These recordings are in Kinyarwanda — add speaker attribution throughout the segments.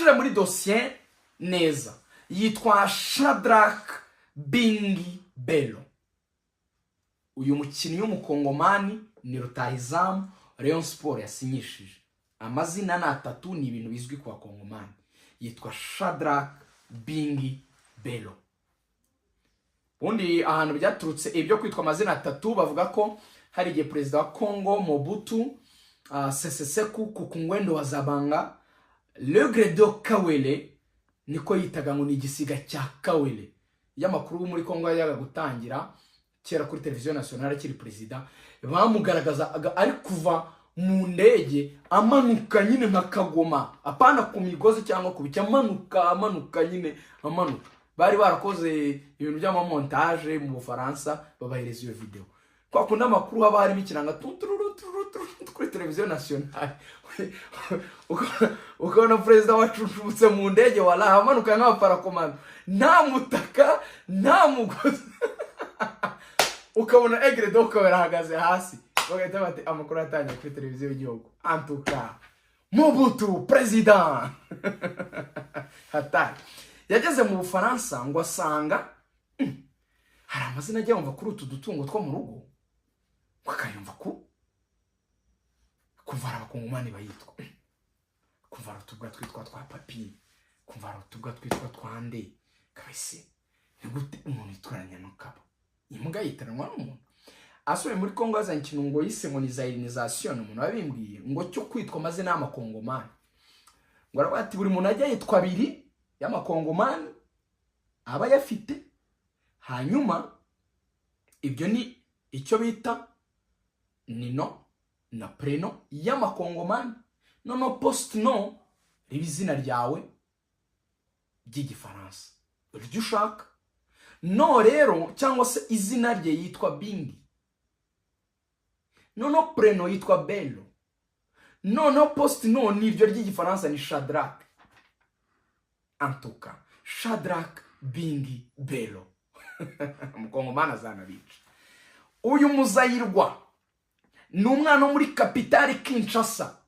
Speaker 1: Twinjire muri dosiye neza. Yitwa Shadrack Bingi Bello. Uyu mukinnyi w'Umukongomani ni rutahizamu Rayon Sport yasinyishije. Amazina ni atatu, ni ibintu bizwi ku Bakongomani. Yitwa Shadrack Bingi Bello. Ubundi ahantu byaturutse ibyo kwitwa amazina atatu, bavuga ko hari igihe perezida wa Congo Mobutu Sese Seko Kuku Ngwendo wa Zabanga L'Aigle de Kawele, niko yitaga, ngo ni igisiga cya Kawele. Iyo amakuru muri Congo yajyaga gutangira kera kuri televiziyo nationale akiri perezida, bamugaragaza ari kuva mu ndege amanuka nyine nka kagoma, apana ku migozi cyangwa ku bice, amanuka, amanuka nyine, amanuka. Bari barakoze ibintu by'amamontage mu Bufaransa, babahereza iyo video. Kwa kundi amakuru haba harimo ikiranga tutururu tururu kuri televiziyo nationale, ukabona perezida wacucutse mu ndege wala amanuka nk'abaparakomando, nta mutaka, nta mugozi, ukabona Aigle de Kawele ahagaze hasi, bagahita bati: "Amakuru yatangiye kuri televiziyo y'igihugu." Antuka Mobutu perezida hatari yageze mu Bufaransa ngo asanga hari amazina ajya yumva kuri utu dutungo two mu rugo, ngo akayumva ku kumva hari Abakongomani bayitwa, kumva hari utubwa twitwa twa Papi, kumva hari utubwa twitwa twa nde. Kabese ni gute umuntu yitwaranya n'ukaba imbwa yitaranwa n'umuntu? Asubiye muri Kongo yazanye ikintu ngo yise ngo ni zaïrianisation. Umuntu wabimbwiye ngo cyo kwitwa amazina y'Amakongomani, ngo aravuga ati buri muntu ajya yitwa abiri y'Amakongomani aba ayafite, hanyuma ibyo ni icyo bita ni nom na prénom y'Amakongomani, noneho post-nom riba izina ryawe ry'Igifaransa iryo ushaka. No rero cyangwa se izina rye yitwa Bingi, noneho prénom yitwa Bello, noneho post-nom ni iryo ry'Igifaransa, ni Shadrack. Antuka Shadrack Bingi Bello, Umukongomani azanabica. Uyu Muzayirwa ni umwana wo muri capitale Kinshasa,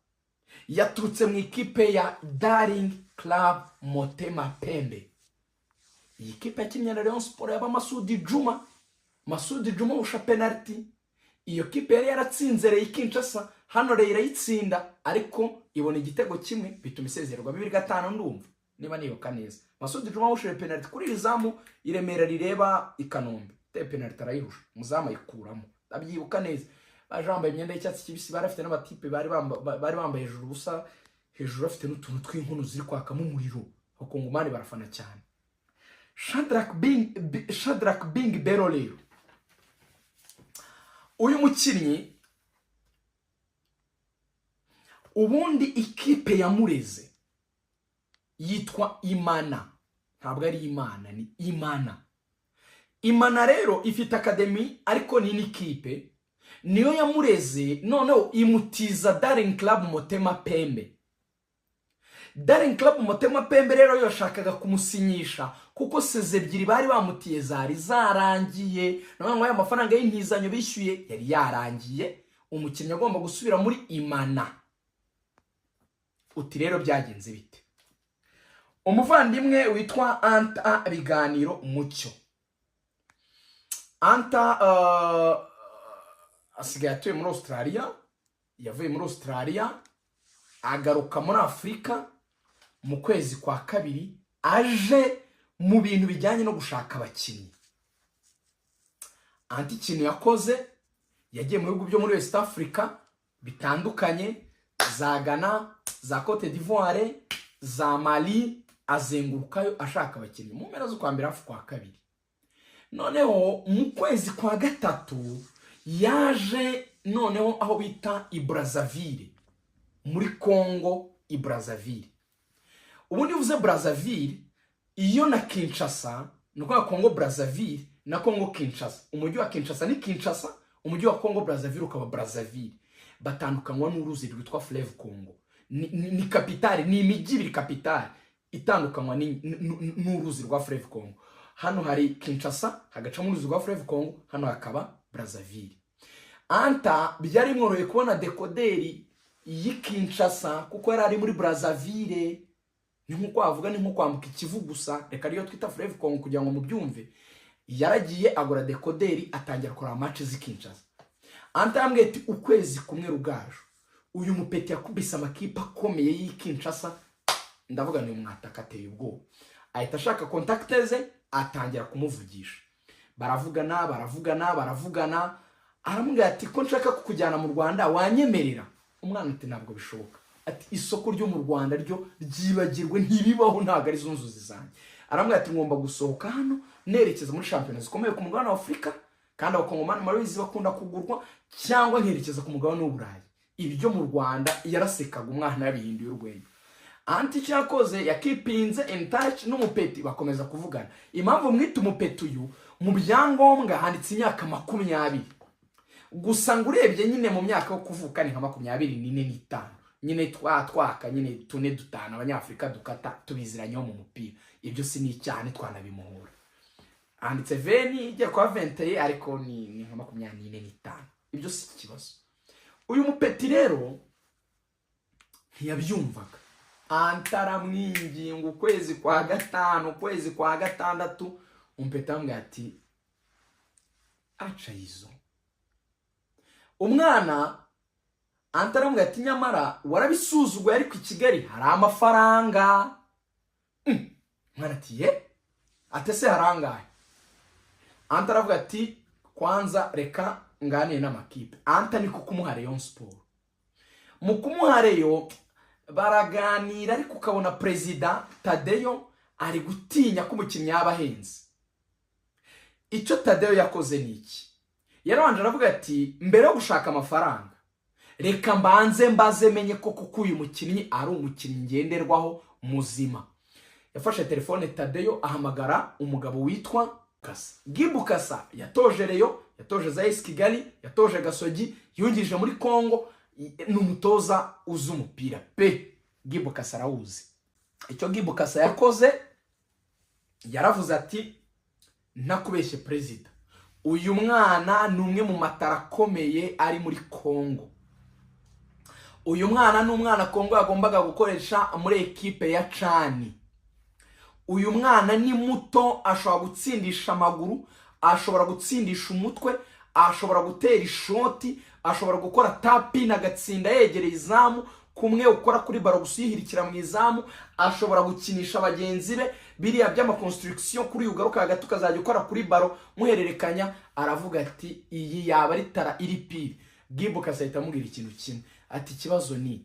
Speaker 1: yaturutse mu ikipe ya Daring Club Motema Pembe. Iyi kipe yakinnye na Rayon Sport yaba Masudi Juma. Masudi Juma usha penalty. Iyo kipe yari yaratsinze Rayon Kinshasa, hano Rayon irayitsinda ariko ibona igitego kimwe, bituma isezererwa 2005, ndumva niba nibuka neza. Masudi Juma awushije penalty kuri iri zamu i Remera rireba i Kanombe, te penalty arayihusha, umuzamu ayikuramo. Ndabyibuka neza, baje bambaye imyenda y'icyatsi kibisi, bari bafite n'abatipe bari bambaye hejuru ubusa, hejuru bafite n'utuntu tw'inkono ziri kwakamo umuriro. Abakongomani barafana cyane. Shadrack Bing Bello rero, uyu mukinnyi ubundi ikipe yamureze yitwa Imana, ntabwo ari Imana, ni Imana. Imana rero ifite academy ariko ni n'ikipe, niyo yamureze, noneho imutiza Daring Club Motema Pembe. Daring Club Motema Pembe rero yashakaga kumusinyisha kuko saison ebyiri bari bamutiye zari zarangiye, naho ngo aya mafaranga y'intizanyo bishyuye yari yarangiye, umukinnyi agomba gusubira muri Imana. Uti rero byagenze bite? Umuvandimwe witwa Anta Biganiro Mucyo Anta asigaye atuye muri Australia. Yavuye muri Australia agaruka muri Afurika mu kwezi kwa kabiri, aje mu bintu bijyanye no gushaka abakinnyi. Anta ikintu yakoze, yagiye mu bihugu byo muri West Africa bitandukanye, za Ghana, za Cote d'Ivoire, za Mali, azengurukayo ashaka abakinnyi mu mpera z'ukwa mbere, hafi kwa kabiri. Noneho mu kwezi kwa gatatu yaje noneho aho bita i Brazzaville muri Congo. I Brazzaville, ubundi uvuze Brazzaville iyo na Kinshasa, ni ukuvuga Congo Brazzaville na Congo Kinshasa. Umujyi wa Kinshasa ni Kinshasa, umujyi wa Congo Brazzaville ukaba Brazzaville, batandukanywa n'uruzi rwitwa Fleuve Congo. Ni capitale, ni imijyi ibiri capitale itandukanywa n'uruzi rwa Fleuve Congo. Hano hari Kinshasa, hagacamo uruzi rwa Fleuve Congo, hano hakaba Brazzaville. Anta byari bimworoheye kubona décodeur y'i Kinshasa kuko yari ari muri Brazzaville. Ni nko wavuga, ni nko kwambuka Ikivu gusa, reka ariyo twita Fleuve Congo kugira ngo mubyumve. Yaragiye agura décodeur, atangira kureba match z'i Kinshasa. Anta yambwiye ati ukwezi kumwe, Rugaju, uyu mupeti yakubise amakipe akomeye y'i Kinshasa. Ndavuga ni umwataka ateye ubwoba. Ahita ashaka contact ze, atangira kumuvugisha, baravugana, baravugana, baravugana. Aramubwira ati: "Ko nshaka kukujyana mu Rwanda, wanyemerera?" Umwana ati: "Ntabwo bishoboka." Ati: "Isoko ryo mu Rwanda ryo ryibagirwe, ntibibaho, ntabwo ari zo nzozi zanjye." Aramubwira ati: "Ngomba gusohoka hano nerekeza muri shampiyona zikomeye ku mugabane wa Afurika, kandi Abakongomani murabizi bakunda kugurwa, cyangwa nkerekeza ku mugabane w'Uburayi. Ibyo mu Rwanda." Yarasekaga, umwana yabihinduye urwenya. Anti icyo yakoze, yakipinze in touch n'umupeti, bakomeza kuvugana. Impamvu mwita umupeti uyu, mu byangombwa handitse imyaka 20 gusa, ngo urebye nyine mu myaka yo kuvuka ni nka 24 n'itanu nyine, twaka nyine tune dutanu Abanyafurika dukata tubiziranyeho mu mupira. Ibyo si ni icyaha, ntitwanabimuhura. Handitse 20 igiye kuba 21, ariko ni nka 24 n'itanu. Ibyo si ikibazo. Uyu mupeti rero ntiyabyumvaga. Antaramwinginga ukwezi kwa gatanu, ukwezi kwa gatandatu, umupeti aramubwira ati: "Aca izo." Umwana antaramubwira ati: "Nyamara warabisuzuguye, ariko i Kigali hari amafaranga." Umwana ati: "Ye ate se, harangahe?" Anta aravuga ati: "Kwanza reka nganire n'amakipe." Anta niko kumuha Rayon Sport. Mu kumuha Rayon baraganira, ariko ukabona perezida Tadeyo ari gutinya ko umukinnyi yaba ahenze. Icyo Tadeyo yakoze ni iki? Yarabanje aravuga ati: "Mbere yo gushaka amafaranga, reka mbanze mbaze menye ko kuko uyu mukinnyi ari umukinnyi ngenderwaho muzima." Yafashe telefone Tadeyo, ahamagara umugabo witwa Kasa Gibu. Kasa yatoje Rayon, yatoje za AS Kigali, yatoje Gasogi, yungirije muri Congo, ni umutoza uzi umupira pe. Gibu Kasa arawuzi. Icyo Gibu Kasa yakoze, yaravuze ati: "Ntakubeshye perezida, uyu mwana ni umwe mu matara akomeye ari muri Congo. Uyu mwana ni umwana Congo yagombaga gukoresha muri ekipe ya CHAN. Uyu mwana ni muto, ashobora gutsindisha amaguru, ashobora gutsindisha umutwe, ashobora gutera ishoti, ashobora gukora tap-in agatsinda yegereye izamu, kumwe ukora kuri ballon gusa uyihirikira mu izamu, ashobora gukinisha bagenzi be biriya by'ama construction, kuri uyu ugaruka hagati ukazajya ukora kuri ballon muhererekanya." Aravuga ati: "Iyi yaba ari talent iri pure." Gibu ahita amubwira ikintu kimwe, ati: "Ikibazo ni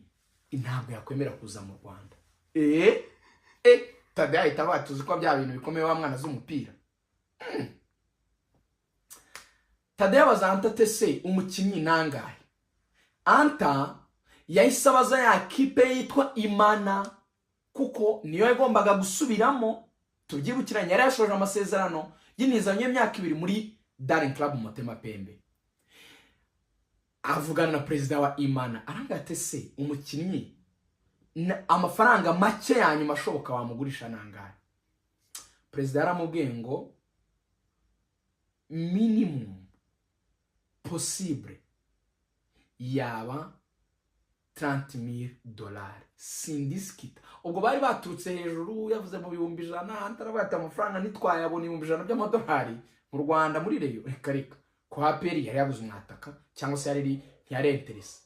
Speaker 1: ntabwo yakwemera kuza mu Rwanda." Eee e Tadeyo ahita avuga: "Tuzi ko bya bintu bikomeye, wa mwana z'umupira." Tadeyo abaza Anta ati: "Se umukinnyi nangahe?" Anta yahise abaza ya kipe yitwa Imana, kuko niyo yagombaga gusubiramo. Tubyibukiranye, yari yashoje amasezerano y'inizanyo y'imyaka 2 muri Daring Club Motema Pembe. Avugana na perezida wa Imana, arambwira ati: "Se umukinnyi amafaranga make ya nyuma ashoboka wamugurisha nangahe?" Perezida yaramubwiye ngo minimum possible yaba 30,000 dolari, sindisikita. Ubwo bari baturutse hejuru, yavuze mu 100,000. Antaravuga ati: "Amafaranga ntitwayabona, 100,000 by'amadolari mu Rwanda muri Rayon, reka reka." Ko APR yari yabuze umwataka cyangwa se yari ntiyari intéressé.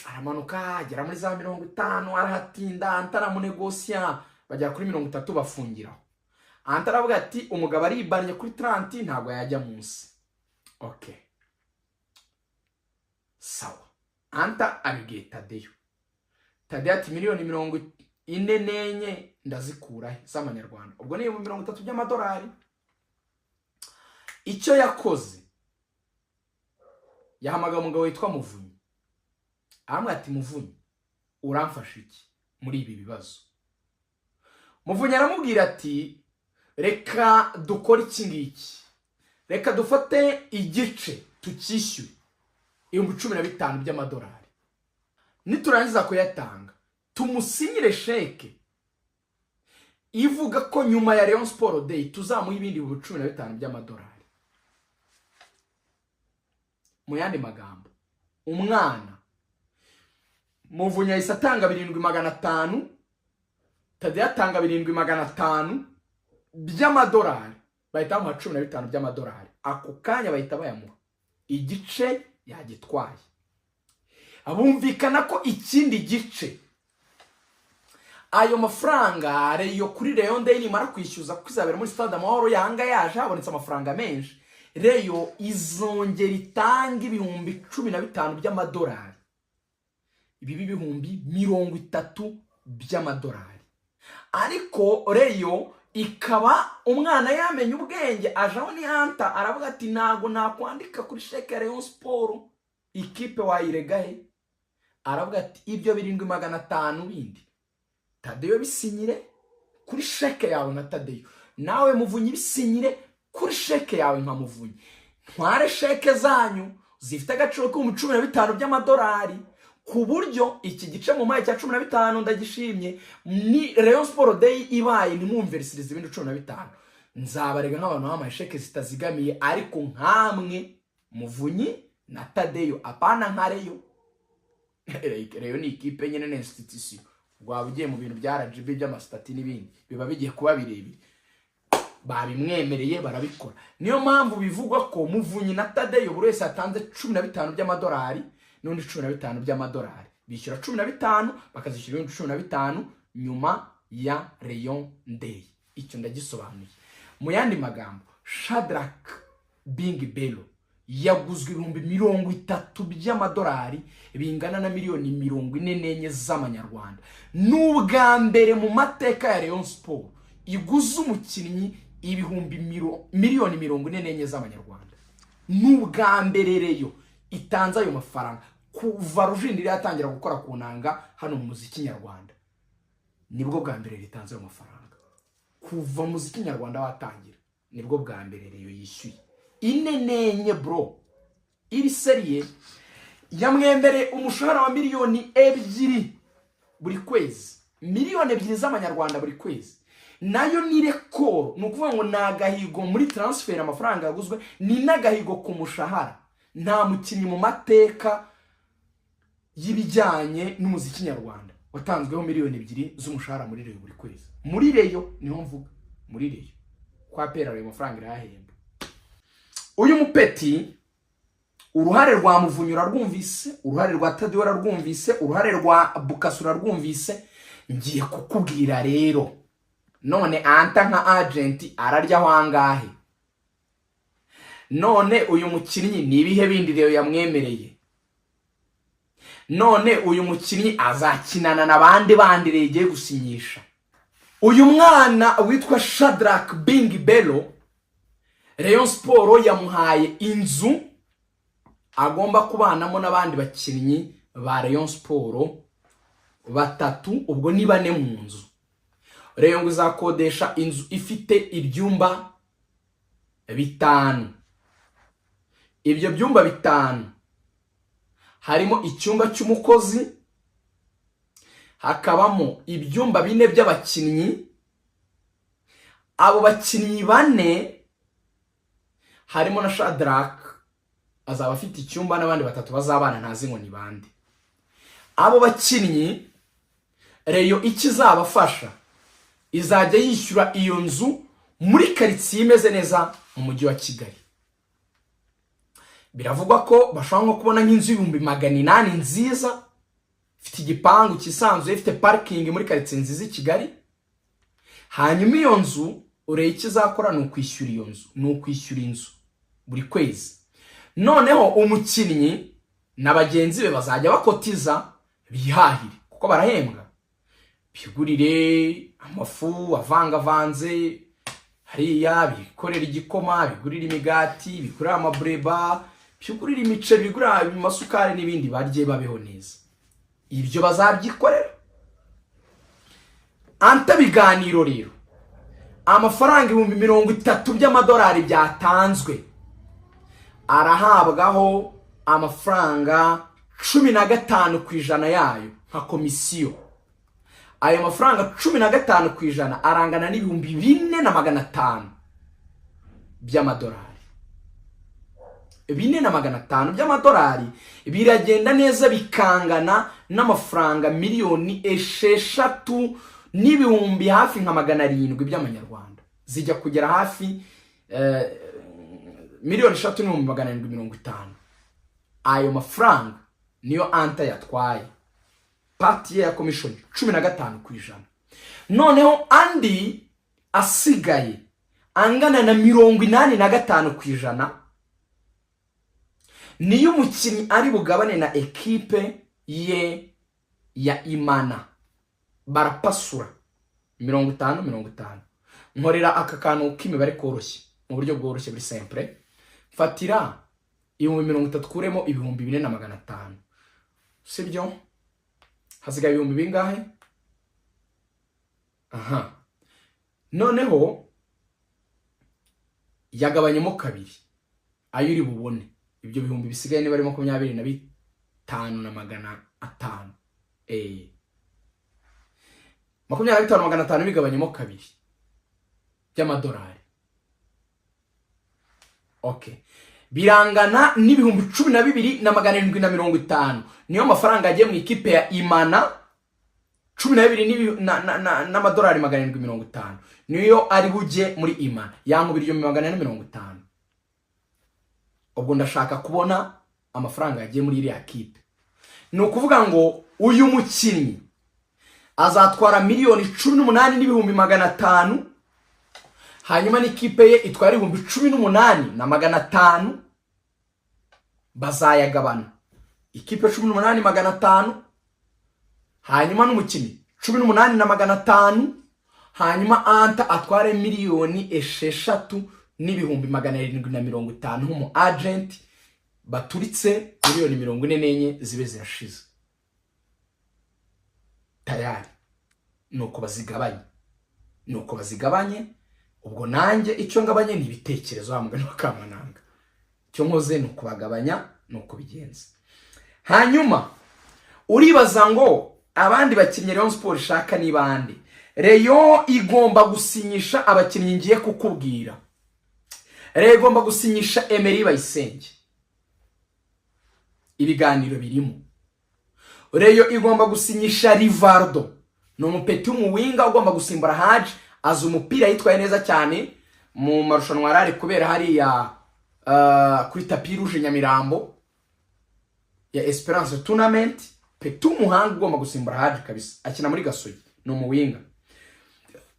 Speaker 1: Aramanuka agera muri za 50, arahatinda. Anta aramunegosiya, bagera kuri 30, bafungiraho. Anta aravuga ati: "Umugabo aribanye kuri 30, ntabwo yajya munsi." Okay, sawa. Anta abibwiye Tadeyo. Tadeyo ati: "44 miliyoni ndazikura he z'amanyarwanda?" Ubwo ni 30,000 by'amadolari. Icyo yakoze, yahamagaye umugabo witwa Muvunyi, aramubwira ati: "Muvunyi, uramfasha iki muri ibi bibazo?" Muvunyi aramubwira ati: "Reka dukore iki ngiki, reka dufate igice tukishyure, 15,000 by'amadolari. Niturangiza kuyatanga, tumusinyire chèque ivuga ko nyuma ya Rayon Sport Day tuzamuha ibindi 15,000 by'amadolari." Mu yandi magambo, umwana Muvunyi ahise atanga 7,500. Tadeyo atanga 7,500 by'amadolari, bahita bamuha 15 by'amadolari ako kanya, bahita bayamuha. Igice yagitwaye. Bumvikana ko ikindi gice, ayo mafaranga, Rayon kuri Rayon Day nimara kwishyuza, kuko izabera muri Stade Amahoro, yanga yaje habonetse amafaranga menshi, Rayon izongera itanga 15,000 by'amadolari, ibi 30,000 by'amadolari. Ariko Rayon ikaba umwana yamenye ubwenge, ajaho ni Anta, aravuga ati: "Ntago nakwandika kuri sheke ya Rayon Sport, ikipe wayirega he?" Aravuga ati: "Ibyo 7,500 bindi, Tadeyo bisinyire kuri sheke yawe nka Tadeyo, nawe Muvunyi bisinyire kuri sheke yawe nka Muvunyi. Ntware sheke zanyu zifite agaciro k'15,000 by'amadolari, ku buryo iki gice mu mayi cya 15 ndagishimye. Ni Rayon Sport Day ibaye, ntimwumvirisirize ibindi 15, nzabarega nk'abantu bampaye sheke zitazigamiye, ariko nkamwe Muvunyi na Tadeyo, apana nka Rayon. Rayon ni ikipe nyine, ni institution. Waba ugiye mu bintu bya RGB, by'amasitati n'ibindi, biba bigiye kuba birebire." Babimwemereye, barabikora. Niyo mpamvu bivugwa ko Muvunyi na Tadeyo buri wese yatanze 15 by'amadolari n'undi 15 by'amadolari. Bishyura 15, bakazishyura ibindi 15 nyuma ya Rayon Day. Icyo ndagisobanuye. Mu yandi magambo, Shadrack Bing Bello yaguzwe 30,000 by'amadolari, bingana na miliyoni 44 z'amanyarwanda. Ni ubwa mbere mu mateka ya Rayon Sport iguze umukinnyi miliyoni 44 z'amanyarwanda. Ni ubwa mbere Rayon itanze ayo mafaranga kuva Rujindiri yatangira gukora ku nanga hano mu muziki nyarwanda. Nibwo bwa mbere ritanze ayo mafaranga kuva muziki nyarwanda watangira. Nibwo bwa mbere Rayon yishyuye 44. Bro, iri sérieux. Yamwemereye umushahara wa miliyoni 2 buri kwezi, miliyoni 2 z'amanyarwanda buri kwezi. Nayo ni record. Ni ukuvuga ngo ni agahigo muri transfer, amafaranga yaguzwe, ni n'agahigo ku mushahara. Nta mukinnyi mu mateka y'ibijyanye n'umuziki nyarwanda watanzweho miliyoni 2 z'umushahara muri Rayon buri kwezi. Muri Rayon niho mvuga, muri Rayon kwa pera ayo mafaranga irayahemba. Uyu mupeti, uruhare rwa Muvunyi urarwumvise, uruhare rwa Tadeyo urarwumvise, uruhare rwa Bukasu urarwumvise. Ngiye kukubwira rero none, Anta nka agent araryaho angahe? None uyu mukinnyi ni ibihe bindi rero yamwemereye? None uyu mukinnyi azakinana na bande bandi rero igiye gusinyisha? Uyu mwana witwa Shadrack Bing Bello, Rayon Sport yamuhaye inzu agomba kubanamo n'abandi bakinnyi ba Rayon Sport batatu, ubwo ni bane mu nzu. Rayon ngo izakodesha inzu ifite ibyumba bitanu. Ibyo byumba bitanu harimo icyumba cy'umukozi, hakabamo ibyumba bine by'abakinnyi. Abo bakinnyi bane harimo na Shadrack, azaba afite icyumba, n'abandi batatu bazabana, ntazi ngo ni bande. Abo bakinnyi, Rayon icyo izabafasha, izajya yishyura iyo nzu muri karitsiye imeze neza mu Mujyi wa Kigali. Biravugwa ko bashobora nko kubona nk'inzu y'800,000 nziza, ifite igipangu cyisanzuye, ifite parking, muri karitsiye nziza i Kigali. Hanyuma iyo nzu, ureba icyo izakora ni ukwishyura iyo nzu, ni ukwishyura inzu buri kwezi. Noneho umukinnyi na bagenzi be bazajya bakotiza, bihahire kuko barahembwa, bigurire amafu avangavanze hariya, bikorere igikoma, bigurire imigati, bigurire amabureba, bigurire imiceri, bigurire amasukari n'ibindi, barye babeho neza. Ibyo bazabyikorera. Anta biganiro rero, amafaranga 30,000 by'amadolari byatanzwe, arahabwaho amafaranga 15% yayo nka komisiyo. Ayo mafaranga 15% arangana n'4,500 by'amadolari. 4,500 by'amadolari biragenda neza bikangana n'amafaranga miliyoni 6 n'ibihumbi hafi nka 700 by'amanyarwanda, zijya kugera hafi 3,750,000. Ayo mafaranga niyo Anta yatwaye, part ye ya commission 15%. Noneho andi asigaye angana na 85% niyo umukinnyi ari bugabane na ekipe ye ya Imana. Barapasura 50 50. Nkorera aka kantu k'imibare koroshye, mu buryo bworoshye buri simple. Fatira 30,000 kuremo 4,500, sibyo? Hasigaye ibihumbi bingahe? Aha noneho yagabanyemo kabiri ayo uri bubone. Ibyo bihumbi bisigaye niba ari 25,500, 25,500 bigabanyemo kabiri by'amadolari, okay, birangana n'12,750. Niyo mafaranga agiye mu ikipe ya Imana, 12 n'amadolari 750 niyo ari bujye muri Imana. Yankubira 1450. Ubwo ndashaka kubona amafaranga yagiye muri iriya kipe. Ni ukuvuga ngo uyu mukinnyi azatwara 18,500,000, hanyuma n'ikipe ye itwara 18,500. Bazayagabana, ikipe 18,500, hanyuma n'umukinnyi 18,500, hanyuma Anta atware 6,750,000 nk'umu agent. Baturitse miliyoni 44 zibe zirashize tayari. Nuko bazigabanye, nuko bazigabanye. Ubwo nanjye icyo ngabanye ni ibitekerezo, wa mugani wa Kamananga. Icyo nkoze ni ukubagabanya, ni ukubigenza. Hanyuma uribaza ngo abandi bakinnyi Rayon Sport ishaka ni bande? Rayon igomba gusinyisha abakinnyi ngiye kukubwira. Rayon igomba gusinyisha Emery Bayisenge, ibiganiro birimo. Rayon igomba gusinyisha Rivaldo, ni umupeti w'umuwinger ugomba gusimbura Haji. Azi umupira, yitwaye neza cyane mu marushanwa yari ari kubera hariya kuri tapis rouge Nyamirambo ya Esperance Tournament. Petit w'umuhanga ugomba gusimbura Haji kabisa, akina muri Gasogi, ni umuwinger.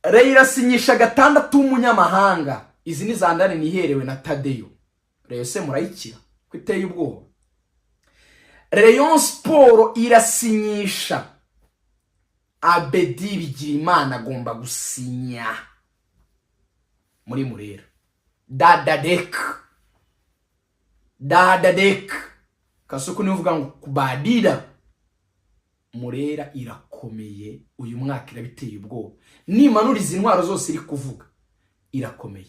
Speaker 1: Rayon irasinyisha gatandatu w'umunyamahanga. Izi ni zandani niherewe na Tadeyo. Rayon se murayikira ko iteye ubwoba? Rayon Sport irasinyisha Abedi Bigirimana, agomba gusinya muri Murera. Dadadek, dadadek, Kasuku niwe uvuga ngo kubadira. Murera irakomeye uyu mwaka, irabiteye ubwoba. Nimanura izi ntwaro zose iri kuvuga, irakomeye.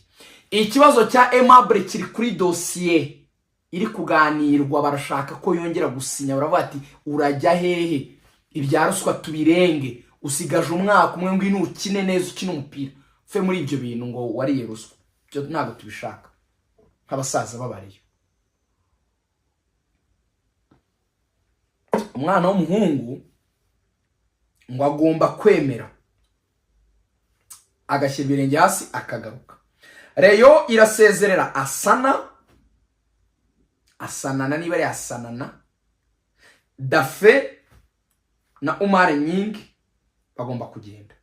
Speaker 1: Ikibazo cya Aimable kiri kuri dosiye iri kuganirwa. Barashaka ko yongera gusinya. Baravuga ati: "Urajya hehe? Ibya ruswa tubirenge, usigaje umwaka umwe, ngwino ukine neza, ukine umupira uve muri ibyo bintu ngo wariye ruswa." Ibyo ntabwo tubishaka nk'abasaza b'Abareyo. Umwana w'umuhungu ngo agomba kwemera agashyira ibirenge hasi akagaruka. Rayon irasezerera Asana, Asanana niba ari Asanana, Dafe na Umar Nyingi bagomba kugenda.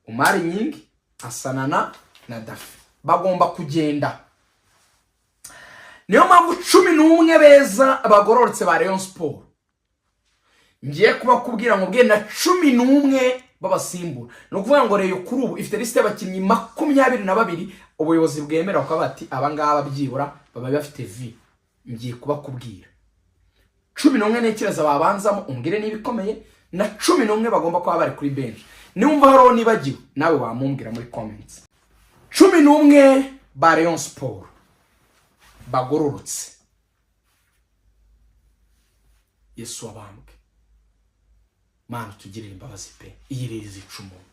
Speaker 1: Umar Nyingi, Asanana na Dafe bagomba kugenda. Niyo mpamvu 11 beza bagororotse ba Rayon Sport ngiye kubakubwira ngo bwe na 11 b'abasimbura. Ni ukuvuga ngo Rayon kuri ubu ifite lisite y'abakinnyi 22 ubuyobozi bwemera, bakaba bati abangaba byibura baba bafite vi. Ngiye kubakubwira 11 ntekereza babanzamo, umbwire niba ikomeye, na 11 bagomba kuba bari kuri benshi. Niwumva hariho nibagiwe, nawe wamumbwira muri comments. 11 ba Rayon Sport bagororotse. Yesu wabambwe, Mana tugirire imbabazi pe, iyi rero izica umuntu.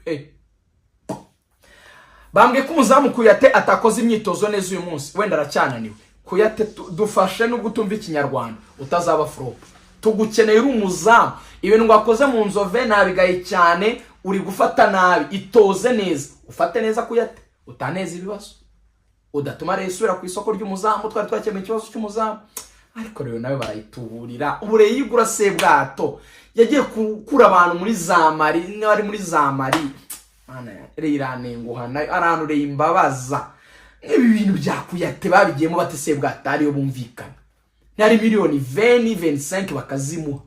Speaker 1: Hey. Bambwiye ko umuzamu Kuyate atakoze imyitozo neza uyu munsi, wenda aracyananiwe. Kuyate, dufashe nubwo utumva Ikinyarwanda, utazaba flop. Tugukeneye uri umuzamu. Ibintu wakoze mu Nzove nabigaye cyane, uri gufata nabi. Itoze neza, ufate neza Kuyate, utaneza ibibazo, udatuma rero isubira ku isoko ry'umuzamu. Twari twakemuye ikibazo cy'umuzamu, ariko rero nawe barayituburira. Ubu rero igura Sebwato yagiye gukura abantu muri za Mari, niba ari muri za Mari. Mana ya rero, iranenguha nayo, arantu rero imbabaza. Nk'ibi bintu bya Kuyate babigiyemo bate? Sebwato ariyo bumvikana ntari miliyoni 20, 25 bakazimuha.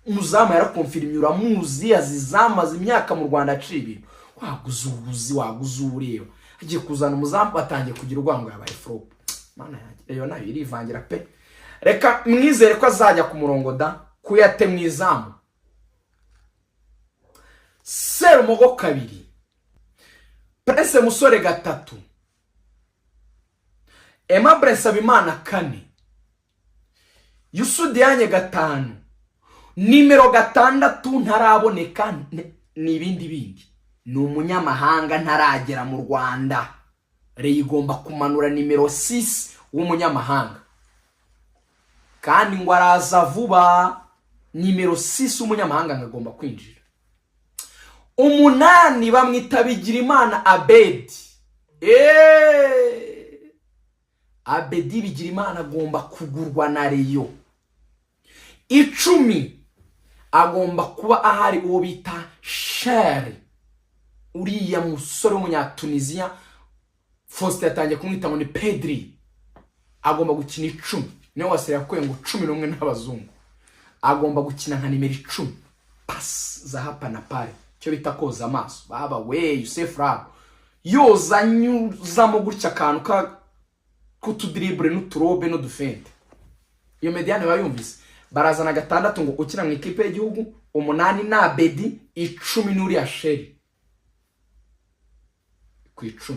Speaker 1: Umuzamu yarakonfirimye, uramuzi, azizamaze imyaka mu Rwanda, aciye ibintu. Waguze uwuzi, waguze uwureba. Agiye kuzana umuzamu, batangiye kugira urwango, yabaye flop. Mana yanjye, rero nayo irivangira pe. Reka mwizere ko azajya ku murongo da. Kuyate mu izamu, Serumogo kabiri, Prince Musore gatatu, Aimable Nsabimana kane, Youssou Diagne gatanu, nimero 6 ntaraboneka, ni ibindi bindi, ni umunyamahanga ntaragera mu Rwanda. Rayon igomba kumanura nimero 6 w'umunyamahanga, kandi ngo araza vuba. Nimero 6 w'umunyamahanga ngo agomba kwinjira. 8 bamwita Bigirimana Abedi. Eeeeh! Abedi Bigirimana agomba kugurwa na Rayon. 10 agomba kuba ahari uwo bita Sheri, uriya musore w'Umunyatunisiya. Faustin yatangiye kumwita ngo ni Pedri. Agomba gukina 10, niwe wase yakuye ngo 11 n'abazungu. Agomba gukina nka nimero 10, pasi za hapa na pale, icyo bita koza amaso. Baba we, Yusef Rabo yoza anyuzamo gutya akantu ka k'utudiribure n'uturobe n'udufente. Iyo médiane bayumvise, barazana 6 ngo ukina mu ikipe y'igihugu, 8 ni Abedi, 10 n'uriya Sheri ku 10.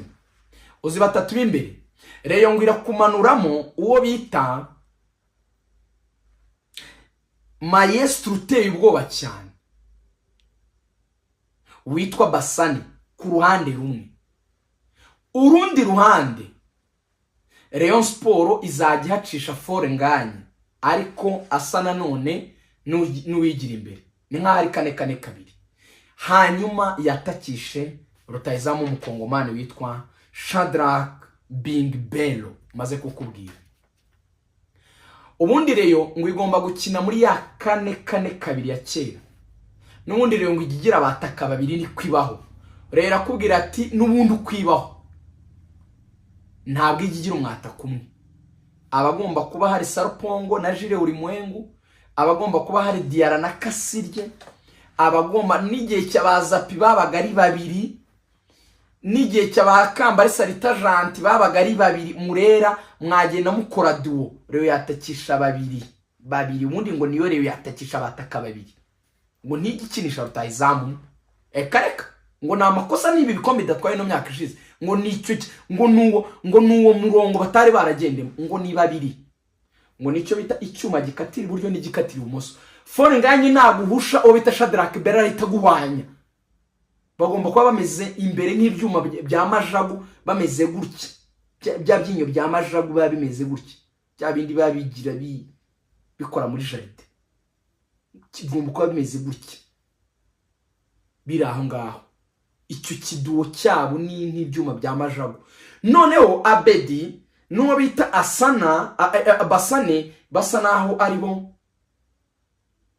Speaker 1: Uzi batatu b'imbere, Rayon ngo irakumanuramo uwo bita maestro uteye ubwoba cyane witwa Basani ku ruhande rumwe. Urundi ruhande, Rayon Sport izajya ihacisha Fall Ngagne, ariko asa nanone n'uwigira imbere, ni nk'aho ari 4-4-2. Hanyuma yatakishe rutayizamu w'Umukongomani witwa Shadrack Bing Belo maze kukubwira. Ubundi Rayon ngo igomba gukina muri ya 4-4-2 ya kera. N'ubundi Rayon ngo ijya igira abataka babiri, niko ibaho. Rero irakubwira ati n'ubundi ukwibaho, ntabwo ijya igira umwataka umwe. Aba agomba kuba hari Sarupongo na Jire Ulimwengu, aba agomba kuba hari Diarra na Kasirye, aba agomba n'igihe cy'abazapi babaga ari babiri, n'igihe cy'aba Kambale Salita Janti babaga ari babiri. Murera mwagenda mukora duo. Rero yatakisha babiri babiri. Ubundi ngo niyo rero yatakisha abataka babiri, ngo ntigikinisha rutayizamu. Eka reka, ngo ni amakosa n'ibi bikombe bidatwaye ino myaka ishize, ngo ni icyo ngo ni uwo murongo batari baragendemo. Ngo ni babiri, ngo nicyo bita icyuma gikatira iburyo n'igikatira ibumoso. Fall Ngagne naguhusha, uwo bita Shadrack Bera ahita aguhwanya. Bagomba kuba bameze imbere nk'ibyuma bya majagu, bameze gutya. Bya byinyo bya majagu biba bimeze gutya, bya bindi biba bigira bikora muri jardin, kigomba kuba bimeze gutya, biri aho ngaho. Icyo kiduo cyabo ni nk'ibyuma bya majagu. Noneho Abedi n'uwo bita Asana Basane basa naho ari bo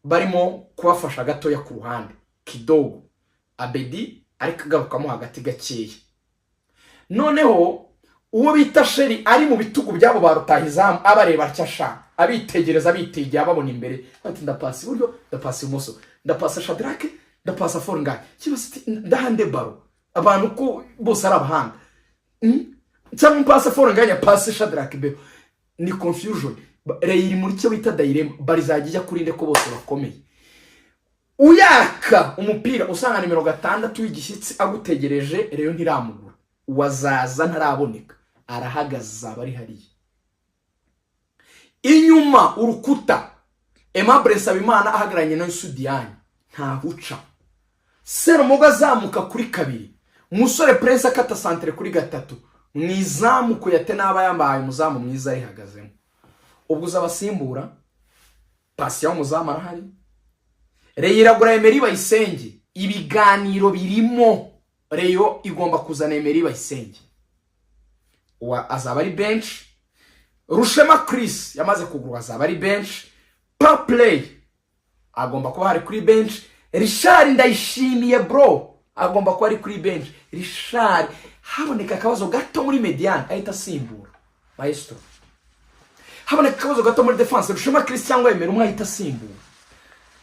Speaker 1: barimo kubafasha gatoya ku ruhande kidogo. Abedi ariko agarukamo hagati gakeya, noneho uwo bita Sheri ari mu bitugu by'abo ba rutahizamu, abareba atya sha, abitegereza, abitegeye, ababona imbere, ati ndapasa iburyo, ndapasa ibumoso, ndapasa Shadrake, ndapasa Fall Ngagne, kibazo ati ndahande ballon, abantu ko bose ari abahanga? Cyangwa mpase Fall Ngagne, pase Shadrake Bero? Ni confusion. Rayon iri muri cyo bita dilemma. Bari izajya ijya kuri nde ko bose bakomeye? Uyaka umupira usanga nimero 6 w'igishyitsi agutegereje. Rero ntiramugura, uwazaza ntaraboneka, arahagaze, azaba ari hariya inyuma urukuta. Aimable Nsabimana ahagararanye na Sudiyani, ntahuca. Serumogo azamuka kuri kabiri, Musore Prince akata centre kuri gatatu. Mu izamu Kuyate n'aba yambaye umuzamu mwiza arihagazemo. Ubwo uza abasimbura, Patient w'umuzamu arahari. Rayon iragura Emery Bayisenge, ibiganiro birimo. Rayon igomba kuzana Emery Bayisenge, wa azaba ari bench. Rushema Chris yamaze kugurwa, azaba ari bench. Paplay agomba kuba hari kuri bench. Richard Ndayishimiye bro agomba kuba ari kuri bench. Richard haboneka akabazo gato muri médiane ahita asimbura maestro, haboneka akabazo gato muri defense, Rushema Chris cyangwa Emery umwe ahita asimbura.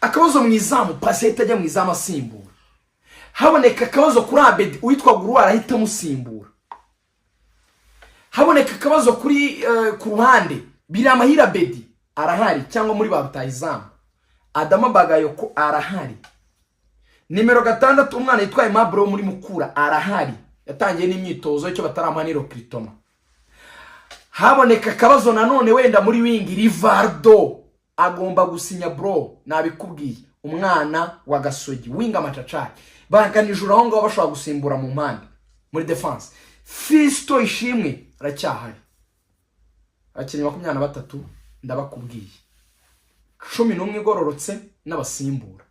Speaker 1: Akabazo mu izamu, Pasi ahita ajya mu izamu asimbura. Haboneka akabazo kuri Abedi, uwitwa Guruwara ahita amusimbura. Haboneka akabazo kuri ku ruhande, Biramahire Abedi arahari, cyangwa muri ba rutahizamu Adama Bagayoko arahari. Nimero 6 umwana yitwa Aimable wo muri Mukura arahari, yatangiye n'imyitozo, icyo bataramuha ni recrutement. Haboneka akabazo nanone wenda muri wing, Rivardo agomba gusinya bro, nabikubwiye, umwana wa Gasogi, winger amacacari baganijura aho ngaho, bashobora gusimbura mu mpande. Muri defense Fisto Ishimwe aracyahari. Abakinnyi 23 ndabakubwiye, 11 igororotse n'abasimbura.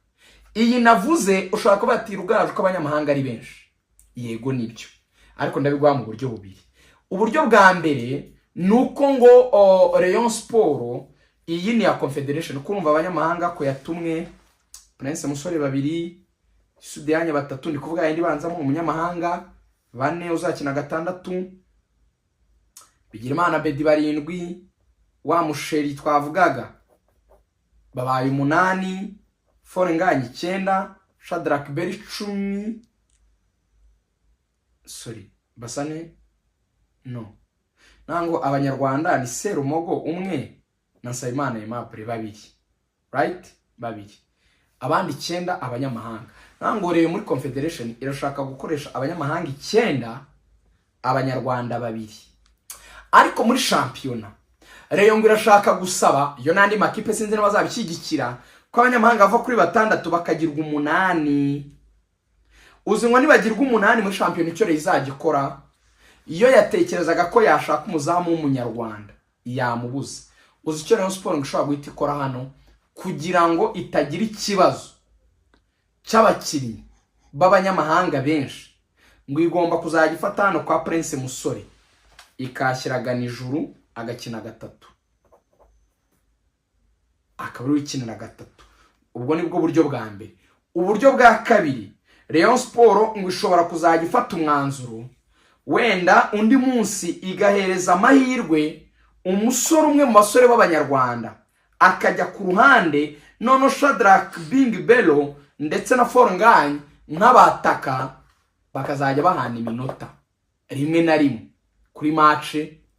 Speaker 1: Iyi navuze ushobora kuba ati rugaju ko abanyamahanga ari benshi. Yego nibyo, ariko ndabiguha mu buryo bubiri. Uburyo bwa mbere ni uko ngo Rayon Sport iyi ni iya Confederation, kurumva abanyamahanga ko yatumwe Prince Musore babiri, Sudiyanya batatu, ndi kuvuga yindi banzamo umunyamahanga bane uzakina gatandatu, Bigirimana Bedi barindwi, wa musheri twavugaga babaye umunani, Forenganya icyenda, Shadrack Beri 10, sorry Basane no nango abanyarwanda ni Serumogo umwe na Nsabimana Aimable babiri, right, babiri, abandi icyenda abanyamahanga. Nango rero muri Confederation irashaka gukoresha abanyamahanga icyenda, abanyarwanda babiri. Ariko muri shampiyona Rayon ngo irashaka gusaba iyo n'andi makipe, sinzi niba bazabishyigikira, ko abanyamahanga bava kuri batandatu bakagirwa umunani. Uzi ngo nibagirwa umunani muri shampiyona, icyo Rayon izajya ikora, iyo yatekerezaga ko yashaka umuzamu w'umunyarwanda yamubuza. Uzi icyo Rayon Sport ngo ishobora guhita ikora hano kugira ngo itagira ikibazo cy'abakinnyi b'abanyamahanga benshi? Ngo igomba kuzajya ifata hano kwa Prince Musore ikashyira Ganijuru agakina gatatu, akaba ariwe ukinira gatatu. Ubwo nibwo buryo bwa mbere. Uburyo bwa kabiri, Rayon Sport ngo ishobora kuzajya ifata umwanzuro wenda undi munsi igahereza amahirwe umusore umwe mu basore b'abanyarwanda akajya ku ruhande, noneho Shadrack Bing Bello ndetse na Forngany nk'abataka bakazajya bahana iminota rimwe na rimwe kuri match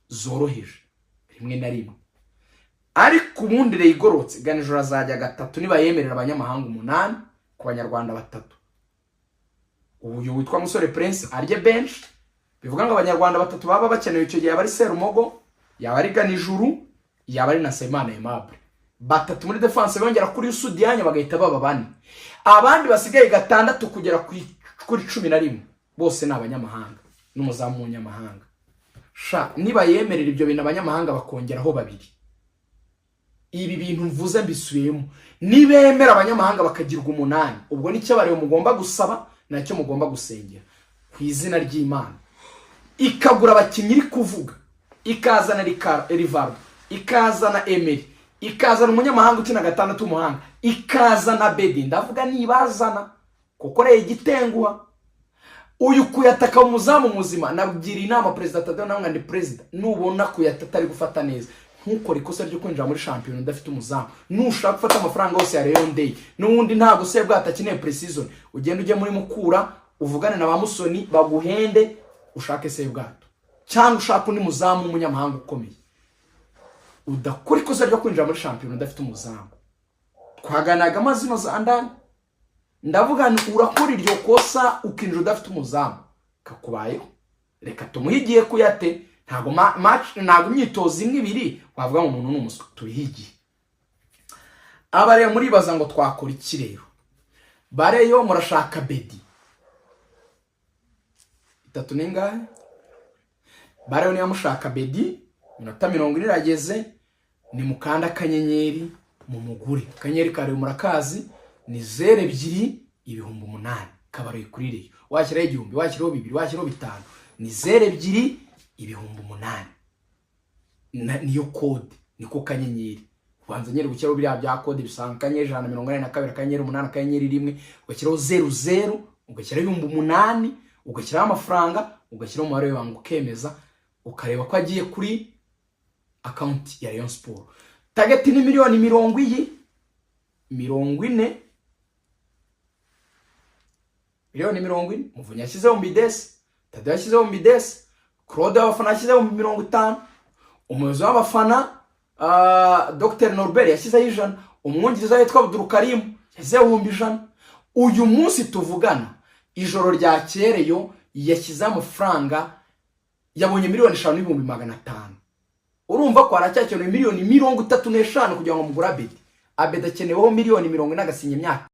Speaker 1: zoroheje rimwe na rimwe. Ariko ubundi Rayon igororotse, Ganijoro azajya gatatu niba yemerera abanyamahanga umunani ku banyarwanda batatu. Uyu witwa Musore Prince arye bench, bivuga ngo abanyarwanda batatu baba bakenewe icyo gihe yaba ari Serumogo, yaba ari Ganijuru, yaba ari na Nsabimana Aimable. Batatu muri defense bongera kuri Sudiyanya bagahita baba bane. Abandi basigaye gatandatu kugera kuri 11 bose ni abanyamahanga n'umuzamu w'umunyamahanga. Sha niba yemerera ibyo bintu, abanyamahanga bakongeraho babiri, ibi bintu mvuze mbisubiyemo, nibemera abanyamahanga bakagirwa umunani, ubwo nicyo abareba mugomba gusaba, nacyo mugomba gusengera ku izina ry'Imana, ikagura abakinnyi iri kuvuga, ikazana Rivardo, ikazana Emery, ikazana umunyamahanga ukina gatandatu w'umuhanga, ikazana Bedi, ndavuga nibazana kuko reba igitenguha uyu kuyataka umuzamu muzima. Nagira inama Perezida Tadeo, nawe ndi perezida, nubona kuyata atari gufata neza, ntukore ikosa ryo kwinjira muri shampiyona udafite umuzamu. Nushaka gufata amafaranga yose ya Rayon Day, n'ubundi ntabwo se bwatakeneye pre-season, ugende ujye muri Mukura uvugane na ba Musoni baguhende, ushake Sebwato cyangwa ushake undi muzamu w'umunyamahanga ukomeye. Udakora ikosa ryo kwinjira muri shampiyona udafite umuzamu. Twaganaga amazino za ndani, ndavuga nti urakora iryo kosa ukinjira udafite umuzamu, kakubayeho. Reka tumuhe igihe kuyate, ntabwo match, ntabwo imyitozo imwe ibiri wavuga ngo umuntu ni umuswa, tubihe igihe. Aba rero muribaza ngo twakora iki rero? Bareyo murashaka Bedi itatu ningahe? Ba Rayon, niba mushaka Abedi, iminota 40 irageze, ni mukanda akanyenyeri mu mugure. Akanyenyeri kare murakazi, ni 0 2 8000, kabaruye kuri Rayon. Washyiraho 1000, washyiraho 2, washyiraho 5, ni 0 2 8000. Niyo code, niko kanyenyeri. Ubanza nyine gushyiraho biriya bya code bisanga *182 *8 *1, ugashyiraho 0 0, ugashyiraho 8000, ugashyiraho amafaranga, ugashyiraho umubare w'ibanga, ukemeza, ukareba ko agiye kuri account ya Rayon Sport. Target ni miliyoni mirongo iyi 40, miliyoni 40. Muvunyi yashyizeho mbidesi, Tado yashyizeho mbidesi, Claude w'abafana yashyizeho 50, umuyobozi w'abafana Dr Norbert yashyizeho 100, umwungiriza witwa Abdulkarimu yashyizeho 100,000. Uyu munsi tuvugana, ijoro ryakereyo yashyizeho amafaranga, yabonye 5,500,000. Urumva ko haracyakenewe miliyoni 35 kugira ngo mugure Abedi. Abedi akeneweho miliyoni 40 agasinya imyaka.